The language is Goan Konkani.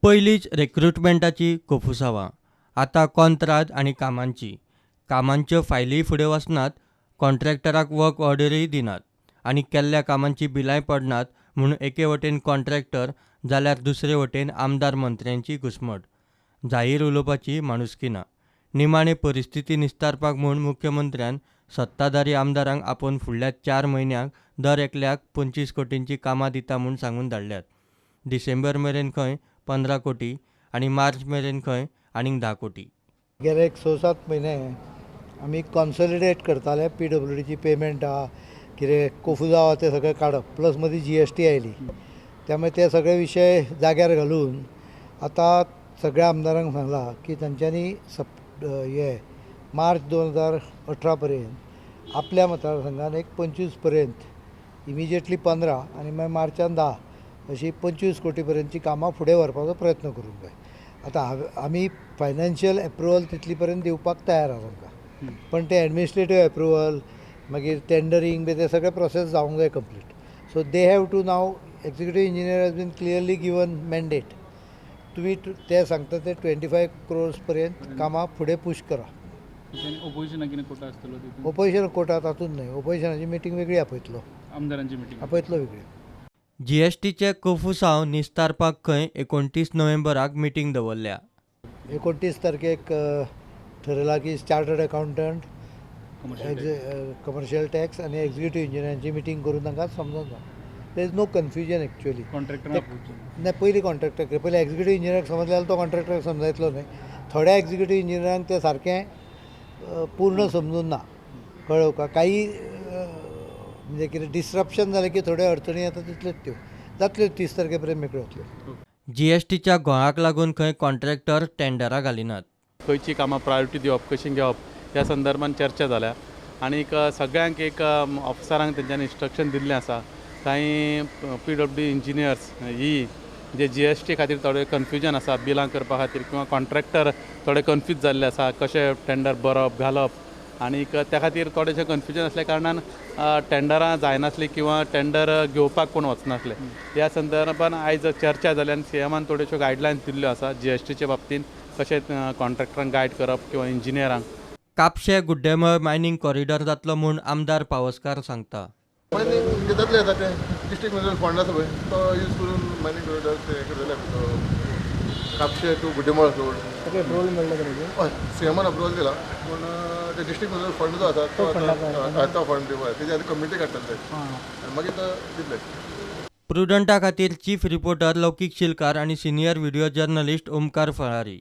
पयलींच रेक्रुटमेंटाची कोफुसांवां, आतां कॉंत्राद आनी कामांची. कामांच्यो फायलीय फुडें वचनात, कॉन्ट्रॅक्टराक वर्क ऑर्डरूय दिनात आनी केल्ल्या कामांची बिलांय पडनात म्हूण एके वटेन कॉन्ट्रॅक्टर जाल्यार दुसरे वटेन आमदार मंत्र्यांची घुस्मट. जाहीर उलोवपाची माणुसकी ना. निमाणे परिस्थिती निस्तारपाक म्हूण मुख्यमंत्र्यान सत्ताधारी आमदारांक आपोवन फुडल्या 4 म्हयन्यांक दर एकल्याक 25 कोटींची कामां दिता म्हूण सांगून धाडल्यात. डिसेंबर मेरेन खंय 15 कोटी आनी मार्च मेरेन खंय आनीक 10 कोटी. गेले एक 6-7 म्हयने आमी कॉन्सॉलिडेट करताले पीडब्ल्यूडीची पेमेंट आहा कितें कोफुजांव आहा तें सगळें काडप, प्लस मदीं जीएसटी आयली, त्यामुळे ते सगळे विशय जाग्यार घालून आतां सगळ्या आमदारांक सांगलां की तांच्यांनी हे मार्च 2018 पर्यंत आपल्या मतदारसंघान एक 25 पर्यंत इमिजिएटली 15 आनी मागीर मार्चान 10 अशी 25 कोटी पर्यंतची कामां फुडें व्हरपाचो प्रयत्न करूंक जाय. आतां आमी फायनान्शियल एप्रुवल तितली पर्यंत दिवपाक तयार आसा तांकां, पण ते एडमिनिस्ट्रेटीव एप्रुवल मागीर टेंडरींग बी ते सगळे प्रोसेस जावंक जाय complete. So they have to now executive engineer has been clearly given mandate, तुमी ते सांगता ते 25 क्रोर्स पर्यंत कामां फुडें पुश करा. ओपोजिशन कोटा तातूंत न्हय, ओपोजिशनाची मिटींग वेगळी आपयतलो, आमदारांची मिटींग आपयतलो वेगळी. जीएसटीचे कोफुसांव निस्तारपाक खंय 29 नोव्हेंबराक मिटींग दवरल्या. 29 तारखेक ठरयलां की चार्टर्ड अकाउंटंट, कमर्शियल टॅक्स आनी एक्झिक्युटीव इंजिनियरांची मिटींग करून तांकां समजून जावं. There is no confusion actually. Contractor नाही, पयलीं कॉन्ट्रॅक्टर, पयलीं एक्झिक्युटीव इंजिनियराक समजलें जाल्यार तो कॉन्ट्रॅक्टराक समजायतलो न्हय. थोड्या एक्झिक्युटीव इंजिनियरांक तें सारकें पूर्ण समजून ना, कळ्ळें तुका. काही म्हणजे कितें डिस्ट्रप्शन जालें की थोड्यो अडचणी येता, तितल्योच त्यो जातल्यो 30 तारखे पर्यंत मेकळ्यो जातल्यो. जीएसटीच्या गोळाक लागून खंय कॉन्ट्रॅक्टर टेंडरां घालिनात. खंयची कामां प्रायोरिटी दिवप, कशी घेवप ह्या संदर्भात चर्चा जाल्या आनीक सगळ्यांक एक ऑफिसरांक तेंच्यांनी इन्स्ट्रक्शन दिल्लें आसा. कांय पीडब्ल्यूडी इंजिनियर्स ही जे जीएसटी खातीर थोडे कन्फ्युजन आसा, बिलां करपा खातीर किंवा कॉन्ट्रॅक्टर थोडे कन्फ्यूज जाल्ले आसा कशें टेंडर भरप घालप, आनीक त्या खातीर थोडेशें कन्फ्युजन आसल्या कारणान टेंडरां जायनासलीं किंवा टेंडर घेवपाक कोण वचनासले. ह्या संदर्भान आयज चर्चा जाली आनी सीएमान थोड्योश्यो गायडलायन्स दिल्ल्यो आसा जीएसटीच्या बाबतींत कशें कॉन्ट्रॅक्टरांक गायड करप किंवा इंजिनियरांक. कापशे गुड्डेमळ मायनींग कॉरिडॉर जातलो म्हूण आमदार पावसकार सांगता. मायनींग जातलें आतां तें डिस्ट्रिक्ट मिनरल फंड आसा पळय तो यूज करून मायनींग कॉरिडॉर ते करतले. कापशे टू गुड्डेमळ रोड अप्रुवल मेळ्ळें? हय, सीएमान अप्रुवल दिला, पूण ते डिस्ट्रिक्ट मिनरल फंड जो आसा तो तो फंड दिवपाक तेजी आतां कमिटी काडटले आनी मागीर तो दितले. प्रुडंटा खातीर चीफ रिपोर्टर लौकीक शिलकार आनी सिनियर व्हिडियो जर्नलिस्ट ओमकार फळारी.